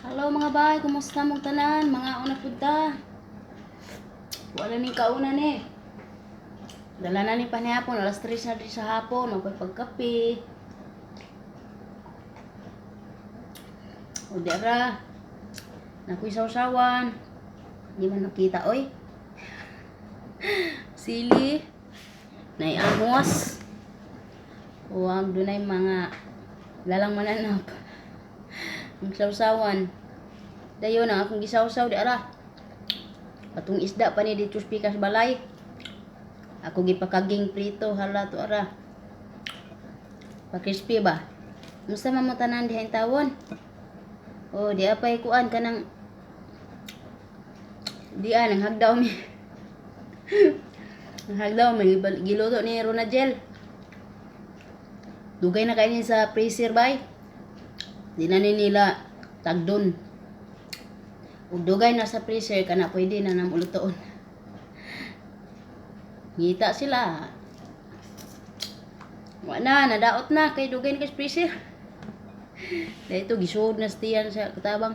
Hello mga bay, kumusta mong tanan? Mga una punta. Wala ning kauna ni. Dala na ni panihapon, alas 3 na di sa hapon, magpagkape. O di ara. Nakoy sawsawan. Di man nakita oy. Sili. Nay ahos. Huwag dunay mga lalang mananap. Ang sawsawan. Dayon ang akong gisawsaw di ara. Patong isda pa ni dito sa balay. Ako gipakaging prito hala to ara. Pa-crispy ba? Musta man mo tanan diha tawon? Oh, di apay kuan kanang di nang hagdaw mi. Nang hagdaw mi giluto ni Ronagel. Dugay na kainin sa freezer bay. Di na ni nila tagdon. Ug dugay na sa freezer kana pwede na nam ulutoon. Ngita sila. Wa na, nadaot na kay dugay na kay sa freezer. Dahil ito, gisuod na sa tiyan sa katabang.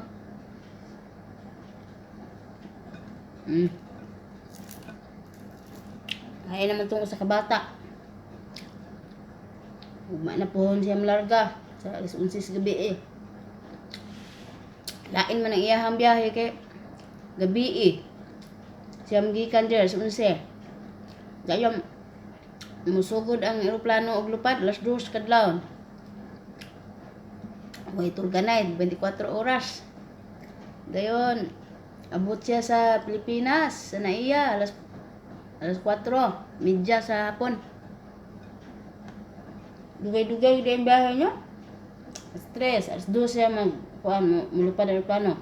Kaya naman itong sa kabata. Ugma na pohon siya malarga sa alas 11 sa gabi eh. Lain man ang iyahang biyahe kay gabi eh. Siya magikan dyan alas 11. Dayon, musugod ang eroplano og lupad alas 2 kadlawon. Way tulganay 24 oras. Dayon, abot siya sa Pilipinas, sa Naiya, alas 4:30 sa hapon. Dugay-dugay din biyahe niya. Alas 3, alas 2 siya mag kuan mulupad ang eroplano.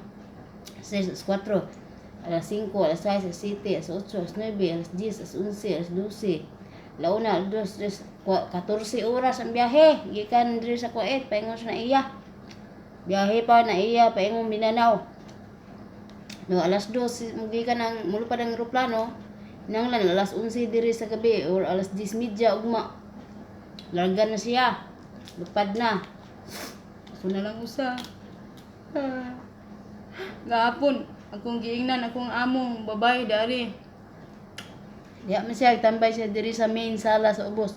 Alas 3, alas 4, alas 5, alas 6, alas 7, alas 8, alas 9, alas 10, alas 11, alas 12. Launa, alas 2, 3, 14 oras ang biyahe. Gikan diri sa Kuwait, paingon sa Naiya. Biyahe pa Naiya, paingon Mindanao. No, alas 2 mugikan ang mulupad ang eroplano. Nanglan alas 11 diri sa gabi or alas 10:30 ugma. Larga na siya. Lupad na. Ako na lang usa. Ah. Gahapon, akong giingnan akong amo, babae dari. Diya man siya, tambay siya diri sa main sala sa ubos.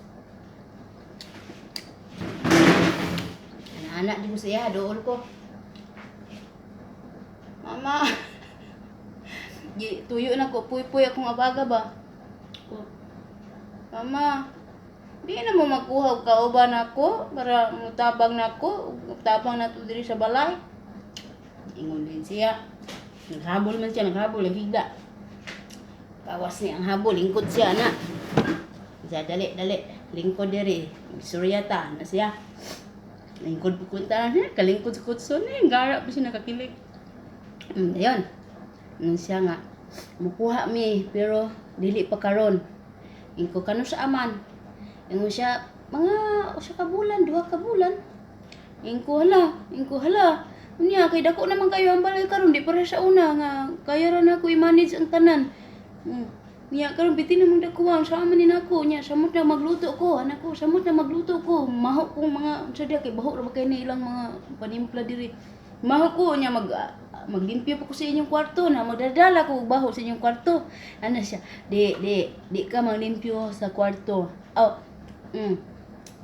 Anak di ko siya, dool ko. Mama. Gi, tuyo na ko, puy-puy akong abaga ba. Ko, Mama, di na mo makuha og kauban nako para mutabang nako, tabang nato diri sa balay. Ingon din siya. Naghabol man siya, naghabol, naghigda. Kawas ni ang habol, lingkod siya na. Siya, dali, dali. Lingkod diri. Surya ta, na siya. Lingkod pupunta na siya, kalingkod sa kutso ni, gara pa siya nakakilig. Ayun. Nung siya nga, mukuha mi, pero dili pa karon. Ingko kano sa aman. Ingon siya, mga usa ka bulan, 2 ka bulan. Ingko hala, ingko hala. Unya kay dako naman kayo ang balay karon, di para sa una nga kaya ra nako i-manage ang tanan. Niya karon bitin namang dako sa man ni nako nya samot na magluto ko, anak ko, samot na magluto ko. Maho kong mga unsa diha kay baho ra ba kay ni ilang mga panimpla diri. Maho ko nya maglimpyo pa ko sa inyong kwarto na magdadala ko og baho sa inyong kwarto. Ano siya, di di di ka maglimpyo sa kwarto. Oh.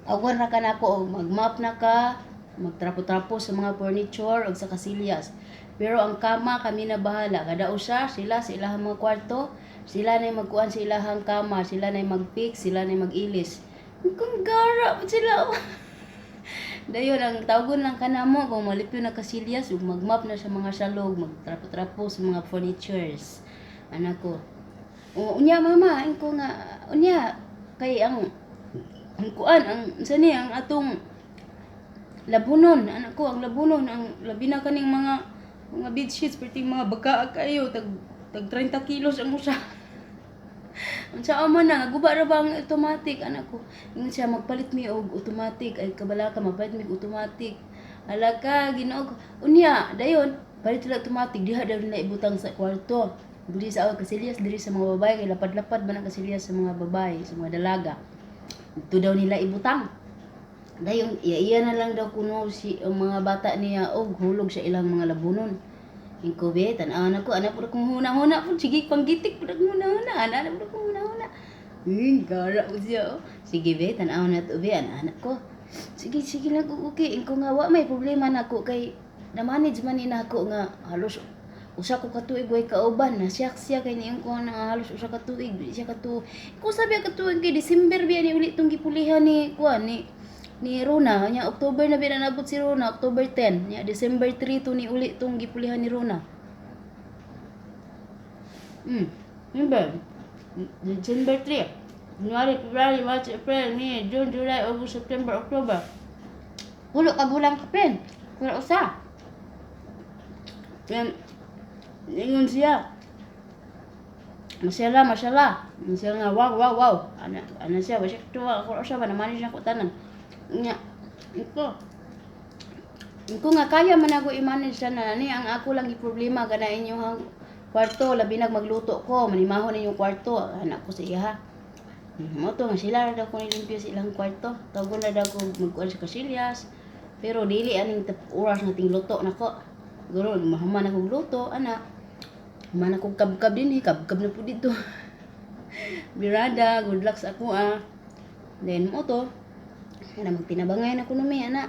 Awan ra ka nako og mag-map na ka, magtrapo-trapo sa mga furniture ug sa kasilyas. Pero ang kama kami na bahala. Kada usa sila sa ilahang mga kwarto, sila na magkuan sa ilahang kama, sila na mag-fix, sila na mag-ilis. Kung gara sila. Dayon ang tawgon lang kanamo kung malipyo na kasilyas ug mag-map na sa mga salog, magtrapo-trapo sa mga furnitures. Anak ko. O, unya mama, ko nga unya kay ang kuan ang sa ni ang atong labunon anak ko, ang labunon ang labi na kaning mga bed sheets perting mga bakaa kayo, tag tag 30 kilos ang usa. Unsa man na guba ra ba ang automatic, anak ko? Ingon siya magpalit mi og automatic, ay kabala ka magpalit mi og automatic. Ala ka, Ginoo ko. Unya dayon palit sila automatic, diha daw nila ibutang sa kwarto diri sa awag kasilyas diri sa mga babae kay lapad-lapad man ang kasilyas sa mga babae, sa mga dalaga. Ito daw nila ibutang. Dayon iya na lang daw kuno si ang mga bata niya og hulog sa ilang mga labunon. Ingko be, tan-awan ako, anak pud akong huna-huna pud, sige panggitik pud akong huna-huna, ana pud akong huna-huna. Eh, gara po siya oh. Sige be, tan-awan na to be, anak ko. Sige, sige lang ko, okay. Ingko nga wa may problema nako kay na-manage man ni nako nga halos usa ko ka tuig way kauban na siya siya kay niyon ko na halos usa ka tuig di siya ka tu ko sabi ka tuig kay December biya ni uli tong gipulihan ni kuan ni Rona nya. October na biya nabot si Rona, October 10 nya. December 3 to ni uli tong gipulihan ni Rona. Yun ba? December 3, January, February, March, April, May, June, July, August, September, October. Hulo ka bulan kapin. Pero usa. Yan, ingon siya. Masyala, masyala. Siya nga, wow, wow, wow. Ana, ana siya, wa siya tuwa, ako siya, ba, namanage na ko tanan. Nga, iko nga kaya man ako i-manage tanan. Ani, ang ako lang i-problema, kana inyong kwarto, labi nag magluto ko, manimahon inyong kwarto, anak ko sa iya ha. Mo to nga sila ra daw ko nilimpyo sa ilang kwarto. Tawagon na daw ko magkuan sa kasilyas. Pero dili aning oras nga tingluto nako. Siguro mahuman akong luto, ana. Human akong kabkab din, eh, kabkab na po dito. Birada, good luck sa ako ah. Then mo to, ana magtinabangay na kuno mi ana.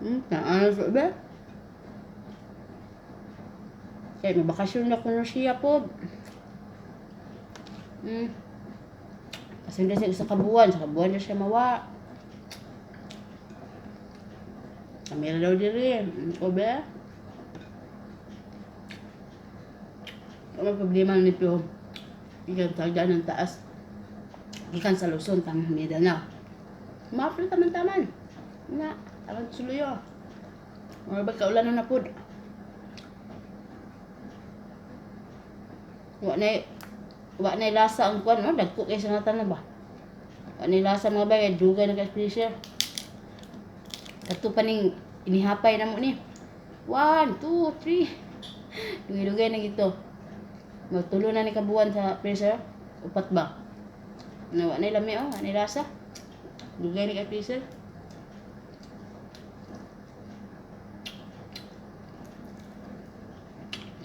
Naano sa ba? Kaya mabakasyon na kuno siya po. Kasi hindi siya sa kabuan na siya mawa. Kamera daw diri. Ko ba? Wala problema ni Pio. Ikan sa ng taas. Ikan sa Luzon, tang Mindanao. Maaf na taman-taman. Na, taman suluyo. Mga bagkaulan na pod. Wa na lasa ang kuan, no? Dagko kay sa natan na ba? Wa na lasa mga bagay, dugay na ka freezer. Kato pa ning inihapay na mo ni. 1, 2, 3. Dugay-dugay na gito. Magtulo na ni kabuan sa freezer. Upat ba? Na wa na lami oh, wa na lasa. Dugay na ka freezer.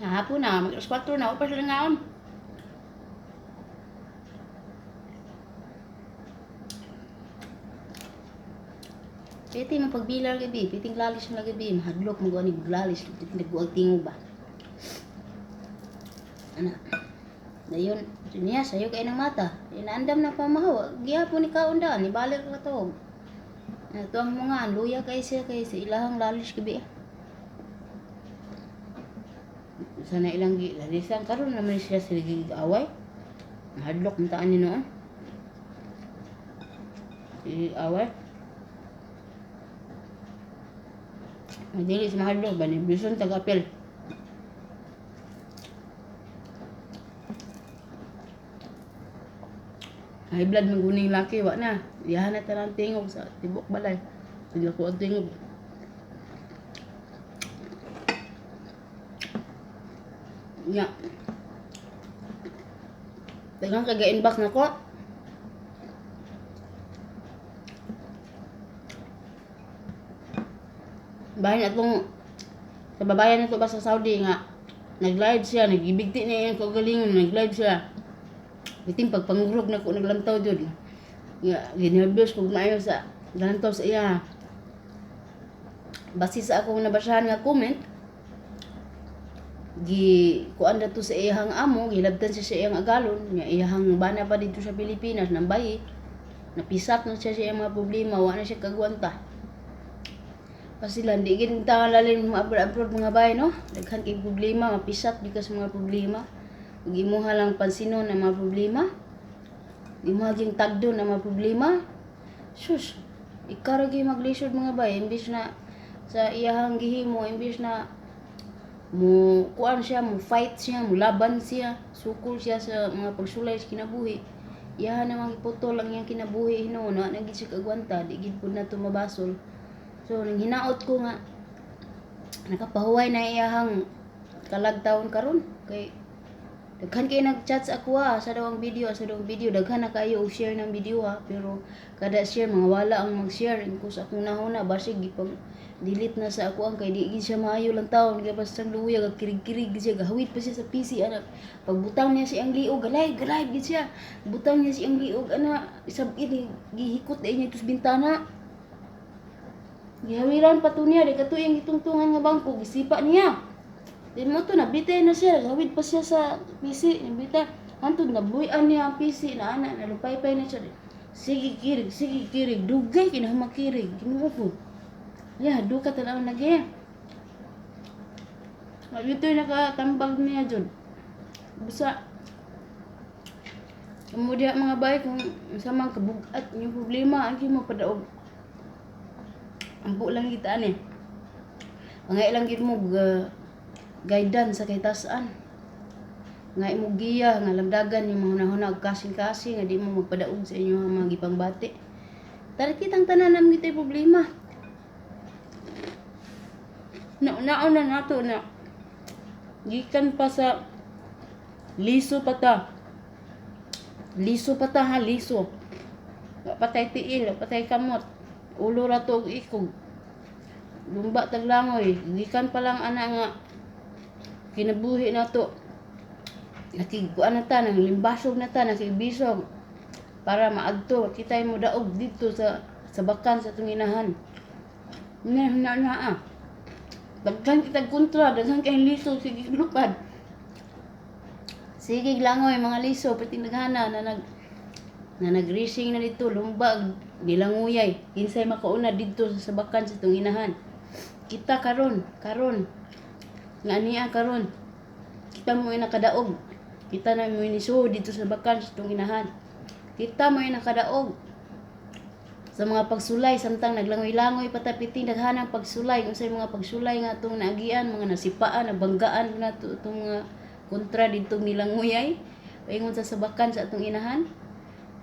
Hapon na, mag alas 4 na, upa sila ngaon. Pwede mo pagbilar gabi, pwede lalis na gabi, mahadlok mo gani lalis, pwede nagbuag tingog ba. Ana. Dayon, niya sayo kay ng mata. Inaandam na pamahaw, gihapon ni kaon daan, ibalik ka tawag. Ito ang mga luya kay siya kay sa ilahang lalis gabi. Sana ilang lalisan karon naman siya sila away. Mahadlok man taan ni noon. Away. Dili sa mahadlok ba ni bison tagapil. High blood maguning laki wa na. Iyahan na tanang tingog sa tibok balay. Sila ko ang tingog. Nya. Daghang kay ga-inbox nako. Bahin atong sa babayan nito ba sa Saudi nga nag-live siya, nagibigti niya iyang kaugalingon, nag-live siya. Biting pagpangurog na ko naglantaw jud. Nga ginervyos kog maayo sa lantaw sa iya. Base sa akong nabasahan nga comment, gi kuan na to sa iyang amo, gilabtan siya sa iyang agalon, nga iyang bana pa dito sa Pilipinas nang bayi. Napisat na siya sa iyang mga problema, wa na siya kagwanta. Kasi lang, di gid ta lalim mga abroad mga bay, no? Daghan kay problema, mapisat di ka sa mga problema. Ug imuha lang pansinon ang mga problema. Imuha gyud tagdon ang mga problema. Sus, ikaw ra gyud maglisod mga bay, imbis na sa iyahang gihimo, imbis na mo kuan siya, mo fight siya, mo laban siya, sukol siya sa mga pagsulay sa kinabuhi. Iyahan namang iputol ang iyang kinabuhi hinuon, na gid siya kagwanta, di gid pud na mabasol. So, nang hinaot ko nga nakapahuway na iyahang kalag taon karon kay Daghan kay nag-chat sa ako ha, sa daw ang video, sa daw ang video, daghan na kayo og share ng video ha, pero kada share mga wala ang mag-share. Ingkos akong nahuna basig gipang delete na sa ako ang kay di gid siya maayo lang taon kay basta luya kirig-kirig gid siya, gahawit pa siya sa PC ana. Pagbutang niya siyang liog, galay galay gid siya. Butang niya siyang liog ana, isab-it gihikot dai niya tos bintana. Gihawiran pa to niya, di kato iyang gitungtungan nga bangko, gisipa niya. Di mo to, nabitay na siya, gawid pa siya sa PC, nabitay. Hantod, nabuyan niya ang PC, na ana, nalupaypay na siya. Sige kirig, sige kirig, dugay kinahamakirig, Ginoo ko. Ya, duka tanaw na gaya. Dito nakatambag niya jud. Busa. Kamo diha mga bay, kung sa mga kabugat yung problema, ang mo padaog. Ampo lang kita ani. Mga ilang gid mo guidance sa kay-tasan. Nga imo giya nga lamdagan yung mga hunahuna og kasing-kasing nga di mo magpadaog sa inyong mga gipangbati. Tara kitang tanan namin kita'y problema. Nauna nato na gikan pa sa liso pa ta. Liso pa ta ha, liso. Wa patay tiil, wa patay kamot. Ulo ra to og ikog. Lumba taglangoy, gikan pa lang ana nga kinabuhi nato. Nakigkuan na ta, nang limbasog na ta, nakigbisog para maadto kitay mo daog dito sa bakan sa atong inahan. Na na na ah. Daghan kitag kontra, daghan kay liso, sige lupad. Sige langoy mga liso, pati naghana na nagrising na dito, lumbag, nilanguyay. Kinsay makauna dito sa sabakan sa itong inahan. Kita karon, karon. Nga niya karon. Kita mo nakadaog. Kita na mo nisuod dito sa bakan sa itong inahan. Kita mo nakadaog sa mga pagsulay samtang naglangoy-langoy patapiting daghanang pagsulay, unsay mga pagsulay nga atong naagian, mga nasipaan, nabanggaan na to itong mga kontra didtong nilanguyay paingon sa sabakan sa atong inahan.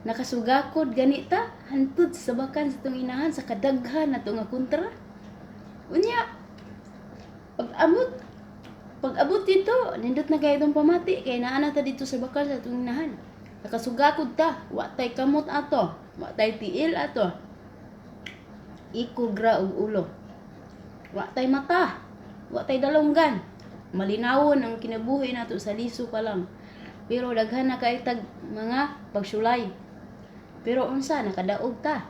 Nakasugakod ganita hantud sa sabakan sa atong inahan sa kadaghan nato nga kontra. Unya pag abot dito, nindot na kay itong pamati kay naa na ta dito sa bakan sa atong inahan. Nakasugakod ta, wa tay kamot ato, wa tay tiil ato, ikog ra og ulo, wa tay mata, wa tay dalonggan. Malinawon ang kinabuhi nato sa liso pa lang, pero daghan na kay tag mga pagsulay, pero unsa, nakadaog ta.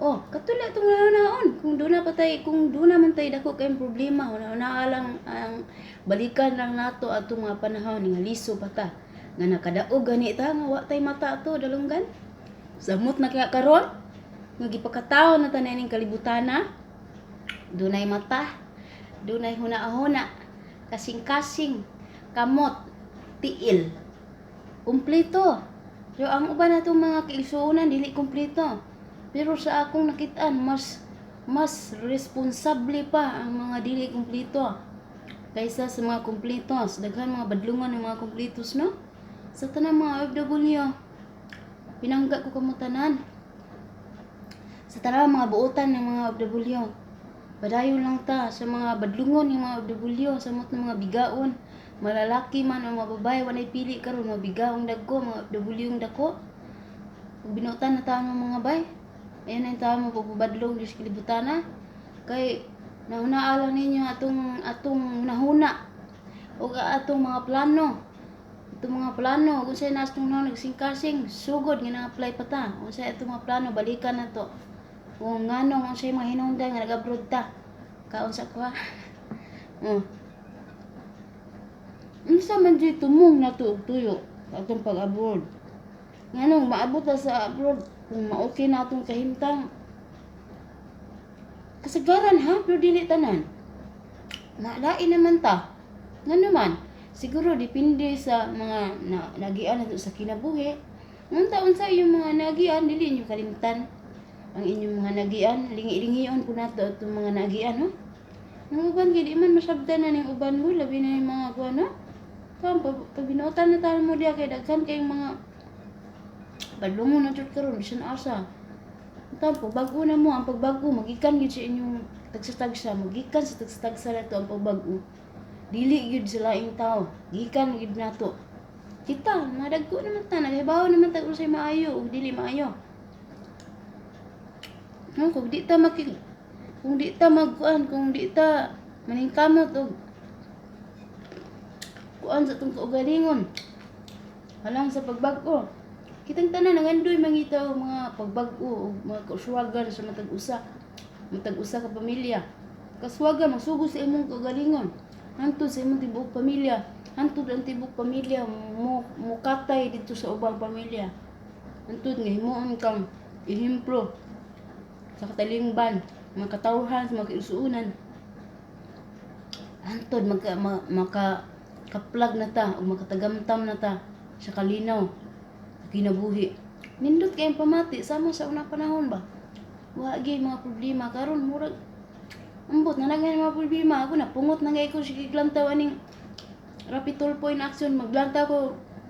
Oh, katula itong naon. Kung doon na patay, kung doon naman tayo dako kayong problema, una lang ang balikan lang nato atong mga panahon nga liso pa ta. Nga nakadaog gani ta nga wa tay mata ato dalunggan. Samot na kaya karon nga gipakatawo na tanan ning kalibutan na. Dunay mata, dunay huna-huna, kasing-kasing, kamot, tiil. Kumpleto. So ang uban natong mga kaigsuonan dili kumpleto. Pero sa akong nakitaan, mas mas responsable pa ang mga dili kumpleto kaysa sa mga kumpletos. Daghan mga badlungan ng mga kumpletos, no? Sa tanang mga OFW, pinangga ko kamo tanan. Sa tanang mga buotan ng mga OFW, padayon lang ta sa mga badlungon ng mga OFW, sa mga bigaon, malalaki man o mga babae, walay pili karon, mga bigaong dagko, mga OFW dako. Binutan na ta mga bay. Ayan ang tao mo pagpabadlong di sa kalibutan na. Kay nahunaa lang ninyo atong atong nahuna o atong mga plano. Atong mga plano kung sa'yo nasa itong nagsingkasing sugod nga na-apply pa ta. Kung sa'yo atong mga plano, balikan na to. Kung nganong kung sa'yo mga hinungdan nga nag-abroad ta. Kaon sa kuha. Oh. Unsa man di tumong na to og tuyo atong pag-abroad? Nganong maabot ta sa abroad kung ma-okay na atong kahimtang? Kasagaran ha, pero dili tanan. Malain naman ta. Ngano man, siguro depende sa mga nagian nato sa kinabuhi. Unta unsa yung mga nagian, dili inyo kalimtan ang inyong mga nagian, lingi-lingion po nato atong mga nagian, no? Ang uban kay di man masabtan na ning uban mo, labi na yung mga kuan, no? Tam pag binuotan na tayo mo diya kay daghan kayong mga badlungon na jud karon bisan asa. Tam pagbag-o na mo, ang pagbag-o magikan gyud sa inyong tagsa-tagsa, magikan sa tagsa-tagsa nato ang pagbag-o. Dili gyud sa laing tao, gikan gyud nato. Kita, madagko naman ta, naghibaw naman ta unsay maayo ug dili maayo. No, kung di ta magkuan, kung di ta maningkamot og kuan sa atong kaugalingon alang sa pagbag-o. Kitang tanan nangandoy mangita og mga pagbag-o og mga kauswagan sa matag usa ka pamilya. Kaswagan magsugod sa imong kaugalingon. Hantod sa imong tibuok pamilya, hantod ang tibuok pamilya mo mukatay didto sa ubang pamilya. Hantod nga himuon kang ehemplo sa katalingban, mga katawhan, sa mga kaigsuonan. Hantod maka kaplag na ta o makatagamtam na ta sa kalinaw sa kinabuhi. Nindot kayong pamati sama sa unang panahon ba. Wa gyud mga problema karon, murag ambot na lang mga problema. Ako na pungot na ngay ko sige glantaw aning Rapi Tulfo in Action, maglantaw ko,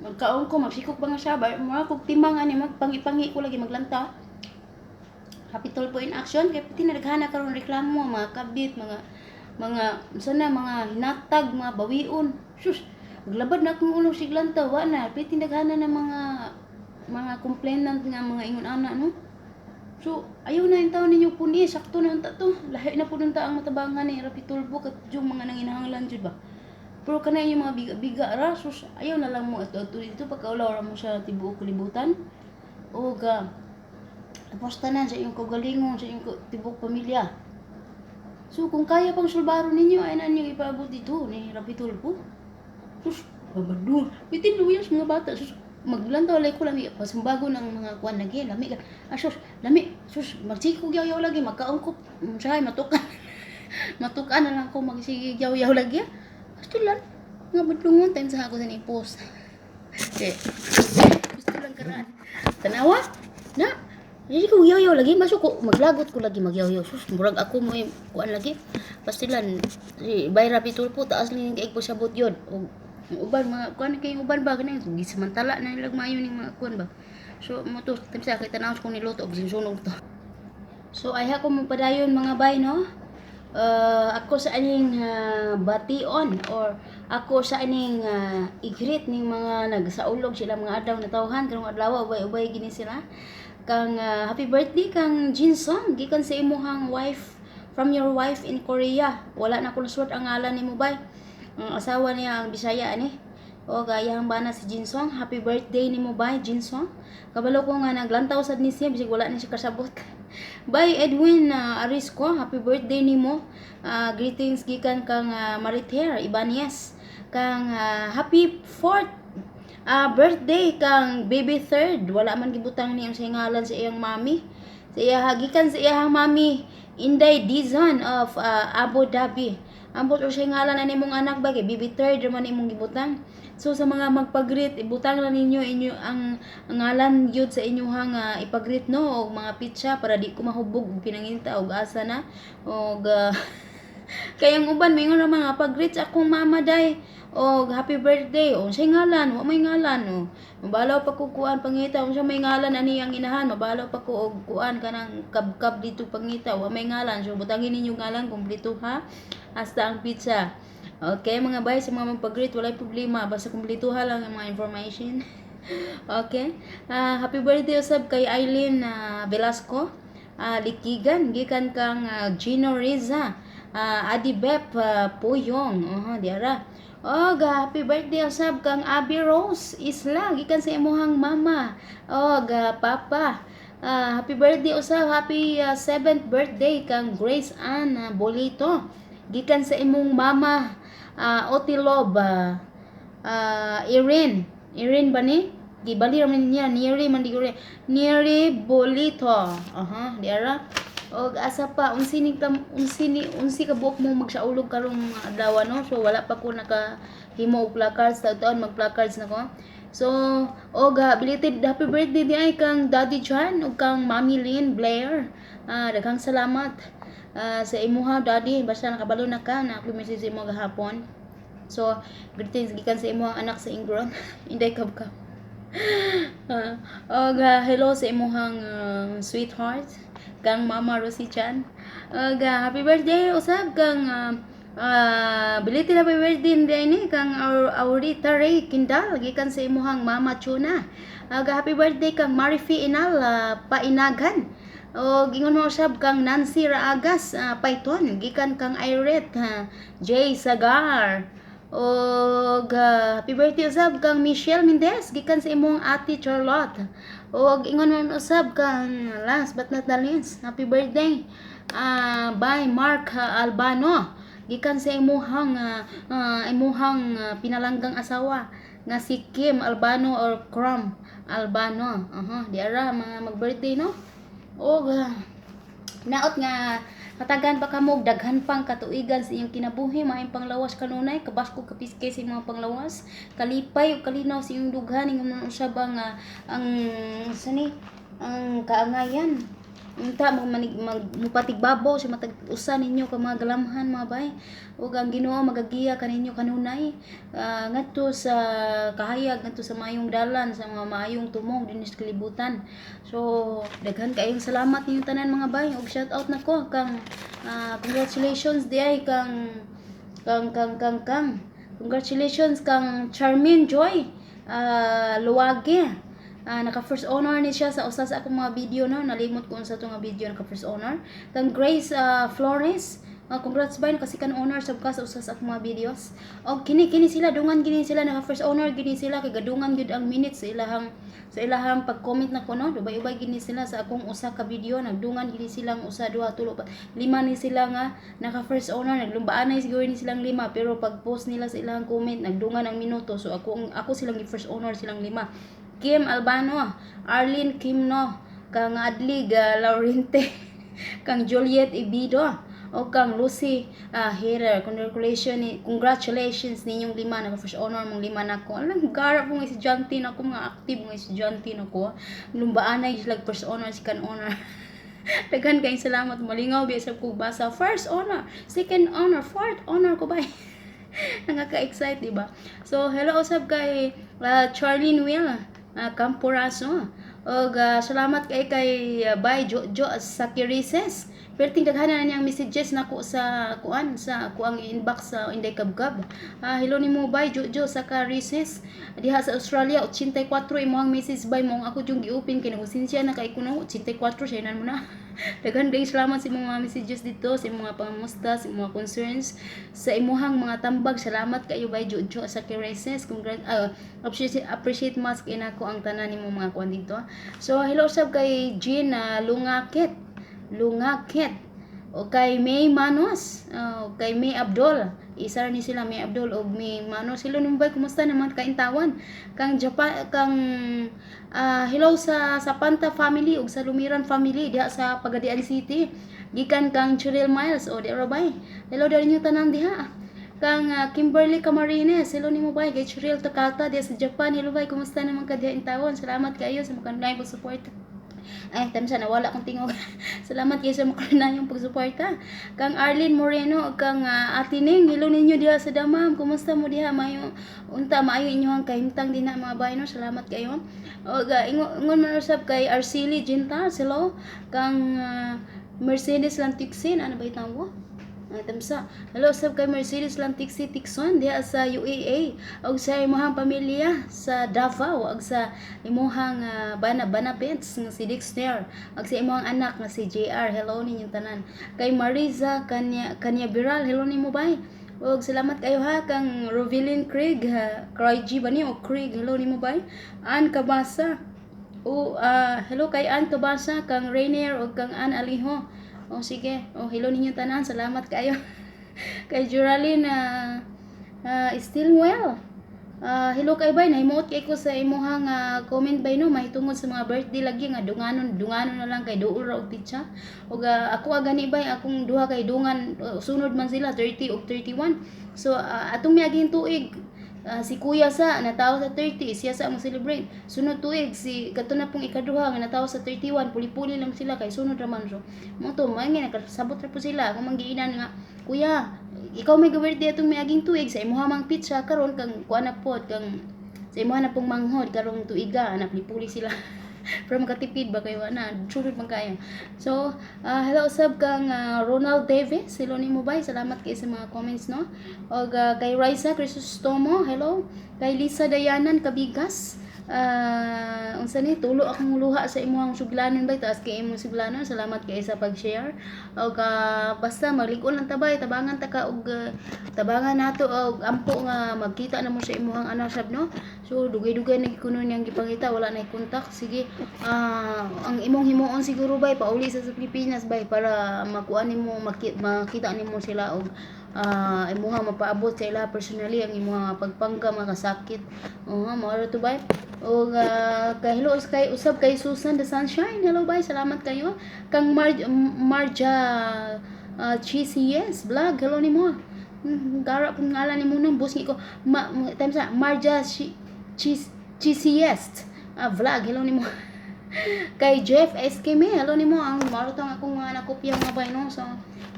magkaon ko, magsikok pa nga siya ba, mura kog timang ani, magpangi-pangi ko lagi maglantaw. Rapi Tulfo in Action kay pati nadaghana karon reklamo, mga kabit, mga sana mga hinatag, mga bawion. Sus, maglabad na akong ulo siglantaw, wa na piti daghana na mga complainant nga mga ingon ana, no. So, ayaw na yung taon ninyo puni, sakto na unta to. Lahi na po nunta ang matabangan ni Rapi Tulfo kat yung mga nanginahanglan jud ba. Pero kana yung mga biga-biga ra, sus, ayaw na lang mo ato ato dito pagkaulaw ra mo sa tibuok kalibutan. O ga tapos tanan sa iyong kaugalingon, sa iyong tibuok pamilya. So, kung kaya pang sulbaro ninyo, ay na ninyo ipaabot dito ni Rapi Tulfo. Sus, babado. Bitin luyas mga bata. Sus, maglantaw lay ko lami pasumbago ng mga kuan lagi lami ka ah, sus, lami, sus, magsikog yaw lagi magkaon ko usahay matukan matukan na lang ko magsigig yaw lagi ah. Gusto lang nga budlungon time sa ako sa ni-post okay. Gusto lang karaan tanawa na hindi ko yaw lagi masuk ko maglagot ko lagi magyaw sus, murag ako mo kuan lagi pastilan si Bay Rapi Tulfo taas lang kay pasabot yun og ang uban mga kuan kay uban ba kanang gisamantala na nilang maayo ning mga kuan ba. So mo to sa kay tanaw kung niluto og sunog to. So ay ako mo padayon, mga bay, no. Ako sa aning bation or ako sa aning i-greet ning mga nagsaulog sila mga adlaw na tawhan karong adlaw, ubay-ubay gini sila. Kang happy birthday kang Jinson gikan sa imuhang wife, from your wife in Korea. Wala na ko nasuot ang ngalan nimo, bay. Ang asawa niya ang Bisaya ani. O gayang bana si Jinsong, happy birthday nimo, bay Jinsong. Kabalo ko nga naglantaw sad ni siya bisag wala ni siya kasabot. Bay Edwin Arisco, happy birthday nimo. Greetings gikan kang Mariter Ibanez. Kang happy fourth birthday kang baby third. Wala man gibutang niya sa ngalan sa iyang mami. Sa iya gikan sa iyang mami Inday Dizon of Abu Dhabi. Ambot o siya ngalan ani imong anak ba kay baby third man imong gibutang. So sa mga magpag-greet, ibutang lang ninyo inyo ang ngalan gyud sa inyuhang ipag-greet, no, og mga pitsa para di ko mahubog og pinanginta og asa na og kay ang uban moingon ra mga pag-greet sa akong mama day og happy birthday, o unsay ngalan, wa may ngalan. O mabalaw pa ko kuan pangita unsa may ngalan ani ang inahan, mabalaw pa ko og kuan kanang kabkab dito pangita, wa may ngalan. So butangin ninyo ngalan kumpleto ha, hasta ang pizza. Okay mga bay, sa mga magpag-greet, walay problema basta kumpleto ha lang ang mga information. Okay, happy birthday usab kay Eileen Velasco Likigan gikan kang Gino Riza, Adi Bep Puyong, diara. Og happy birthday usab kang Abby Rose Isla gikan sa imuhang mama og papa. Happy birthday usab, happy 7th birthday kang Grace Ann Bolito gikan sa imong mama Otilob Irene. Irene ba ni? Gibali raman niya Neri man di Neri Bolito. Aha, diara. Og asa pa unsi ni kam unsi ni unsi ka buok mo magsaulog karong mga adlaw, no. So wala pa ko naka himo og placards, taon mag placards na ko. So og belated happy birthday di ay kang Daddy John ug kang Mami Lynn Blair. Daghang salamat sa imuha, Daddy, basta nakabalo na ka na ako message imo gahapon. So greetings gikan sa imuhang anak sa Ingron, Inday Kabkab. Og hello sa imuhang sweetheart kang Mama Rosie Chan. Og happy birthday usab kang Belated happy birthday din ni kang Aurita Ray Kindal gikan sa imuhang Mama Chuna. Happy birthday kang Marifi Inal Painagan. O gingon mo usab kang Nancy Raagas Python gikan kang Iret J Sagar. Og happy birthday usab kang Michelle Mendez gikan sa imong Ate Charlotte. Og ingon man usab kang last but not the least, happy birthday by Mark Albano gikan sa imuhang pinalanggang asawa nga si Kim Albano or Crom Albano. Aha, di ara mga mag-birthday, no. Og naot nga katagan pa kamo og daghan pang katuigan sa inyong kinabuhi, maayong panglawas kanunay, kabaskog kapiskay sa imong panglawas, kalipay ug kalinaw sa inyong dughan. Ingon man usab ang sani ang kaangayan unta mag, mag mupatigbabaw sa matag usa ninyo ka mga galamhan, mga bay, ug ang Ginoo magagiya kaninyo kanunay ngadto sa kahayag, ngadto sa maayong dalan, sa mga maayong tumong dinhi sa kalibutan. So daghan kaayong salamat ninyong tanan, mga bay, ug shout out nako kang congratulations diay kang kang kang kang kang congratulations kang Charmaine Joy Luwage. Naka first honor ni siya sa usa sa akong mga video, no. Nalimot ko unsa to nga video naka first honor. Kang Grace Flores, congrats bay, naka second honor sab ka sa usa sa akong mga videos. Og kini kini sila, dungan gini sila, naka first honor gini sila kay gadungan gyud ang minutes sa ilahang pag-comment nako, no. Ubay-ubay gini sila sa akong usa ka video, nagdungan gini silang usa, duha, tulo, upat, lima ni sila nga naka first honor. Naglumbaan na siguro ni silang lima, pero pag post nila sa ilang comment, nagdungan ang minuto, so ako silang gi first honor silang lima. Kim Albano, Arlene Kimno, kang Adlig Laurente, kang Juliet Ibido, o kang Lucy Herer. Congratulations, congratulations ninyong lima, naka first honor mong lima nako. Alam, gara po nga estudyante nako, mga active mga estudyante nako. Lumbaan na sila first honor, second honor. Daghan kayong salamat. Malingaw biya sa kog basa. First honor, second honor, fourth honor ko ba? Nakaka-excite, di ba? So, hello usab kay Charlene Will Camporaso. Og salamat kay Bay Jojo Sakirises. Perting daghan na niyang messages nako sa kuan, sa kuang inbox sa Inday Kabkab. Hello nimo, Bay Jojo Sakarises. Diha sa Australia, 84 imong message, bay, mo ako yung gi-open kay nagusensya na kay kuno 84 siya mo na. Daghan kayong salamat sa imong mga messages dito, sa imong mga pangamusta, sa imong mga concerns, sa imuhang mga tambag. Salamat kayo, Bay Jojo Sakirises. Congrats, appreciate, appreciate mas kay nako ang tanan nimong mga kuan dito. So hello sab kay Jean Lungakit. Lungakit. O kay May Manos, kay May Abdul. Isa ni sila, May Abdul og May Manos. Hello nimo, bay, kumusta naman kaintawan? Kang Japan, kang hello sa Panta family ug sa Lumiran family diha sa Pagadian City. Gikan kang Cheryl Miles o di bay. Hello dali ninyo tanan diha. Kang Kimberly Camarines, hello nimo, bay. Kay Cheryl Takata diha sa Japan. Hello, bay, kumusta naman ka diha intawon? Salamat kayo sa makanunay pag-support. Ay, tamsa nawala akong tingog. Salamat kayo sa makanunayong pagsuporta. Kang Arlene Moreno ug kang Ate Ning, hello ninyo diha sa Damam. Kumusta mo diha? Mayo unta maayo inyohang kahimtang dinha, mga bay, no. Salamat kayo. Og ingon man usab kay Arceli Gintas, hello. Kang Mercedes Lantiksin, ano ba itawag? Ay, tamsa. Hello sab kay Mercedes Lantiksi Tikson diha sa UEA ug sa imong pamilya sa Davao ug sa imong bana bana pets nga si Dexter ug sa imong anak nga si JR. Hello ninyong tanan. Kay Mariza Kanya Kanya Biral, hello nimo, bay. Ug salamat kayo ha kang Rovilin Craig, ha, Craig G ba ni o Craig, hello nimo, bay. Ann Kabasa. O hello kay Ann Kabasa, kang Rainier ug kang Ann Aliho. O sige, o hello ninyo tanan, salamat kayo. Kay Geraldine Stillwell. Hello kay bay, nahimuot kay ko sa imuhang comment, bay, no, mahitungod sa mga birthday lagi nga dunganon dunganon na lang kay duol ra og pitsa. Ug ako gani, bay, akong duha kay dungan, sunod man sila, 30 ug 31. So atong miaging tuig, si kuya sa natawo sa 30, siya sa among celebrate. Sunod tuig si kato na pong ikaduha nga natawo sa 31, puli-puli lang sila kay sunod ra man. So mo to mga nakasabot ra po sila kung manggiinan nga, "Kuya, ikaw may birthday atong miaging tuig, sa imuha mang pitsa karon kang kuan na pod, kang sa imuha na pong manghod karong tuiga," anak, puli sila. Pero makatipid ba kayo ana, sulod man kayo. So, hello sab kang Ronald Davis. Hello nimo, bay. Salamat kay sa mga comments, no. Og kay Raisa Crisostomo, hello. Kay Lisa Dayanan Kabigas. Unsa ni, tulo akong luha sa imong suglanon, bay. Taas kay imong suglanon. Salamat kay sa pag-share. Og basta maglig-on lang ta, bay. Tabangan ta ka og tabangan nato og ampo nga magkita na mo sa imong anak sab, no. So dugay-dugay na kuno niyang gipangita, wala na contact. Sige, ang imong himuon siguro, bay, pauli sa Pilipinas, bay, para makuha nimo, makita nimo sila og imuha mapaabot sa ila personally ang imuha pagpangga makasakit. Oo, mao ra to, bay. Og kay hello kay usab kay Susan the Sunshine. Hello, bay, salamat kayo. Kang Marja GCS vlog, hello nimo. Gara pong ngalan nimo nang boss ko. Ma, time sa Marja GCS vlog, hello nimo. Kay Jeff SK me, hello nimo. Ang mao tong akong mga nakopya, mga bay, no. So,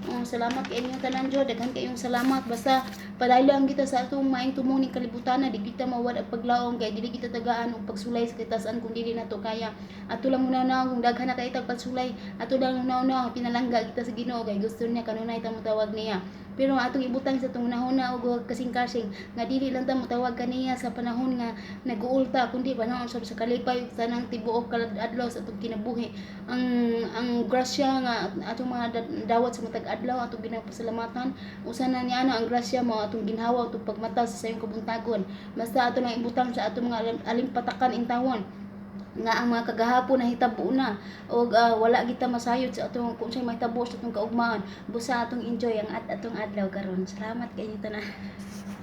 oh, salamat kay inyong tanan jud. Daghan kayong salamat. Basta padayon kita sa atong maayong tumong ning kalibutan na di kita mawad ang paglaom kay dili kita tagaan og pagsulay sa kitasan kung dili nato kaya. Ato lang una kung daghan na kay tag pagsulay, ato lang una pinalangga kita sa Ginoo kay gusto niya kanunay ta motawag niya. Pero atong ibutang sa atong hunahuna og kasing-kasing nga dili lang ta motawag kaniya sa panahon nga nag-uulta kundi panahon sa kalipay ug tanang tibuok adlaw sa atong kinabuhi. Ang grasya nga atong mga dawat sa matag adlaw atong ginapasalamatan. Usa na niya ana ang grasya mo atong ginhawa atong pagmata sa sayong kabuntagon. Basta ato lang ibutang sa atong mga alimpatakan intawon nga ang mga kagahapon nahitabo na og wala kita masayod sa atong kung unsay mahitabo sa atong kaugmaon. Busa atong enjoy ang atong adlaw karon. Salamat kay inyo tanan.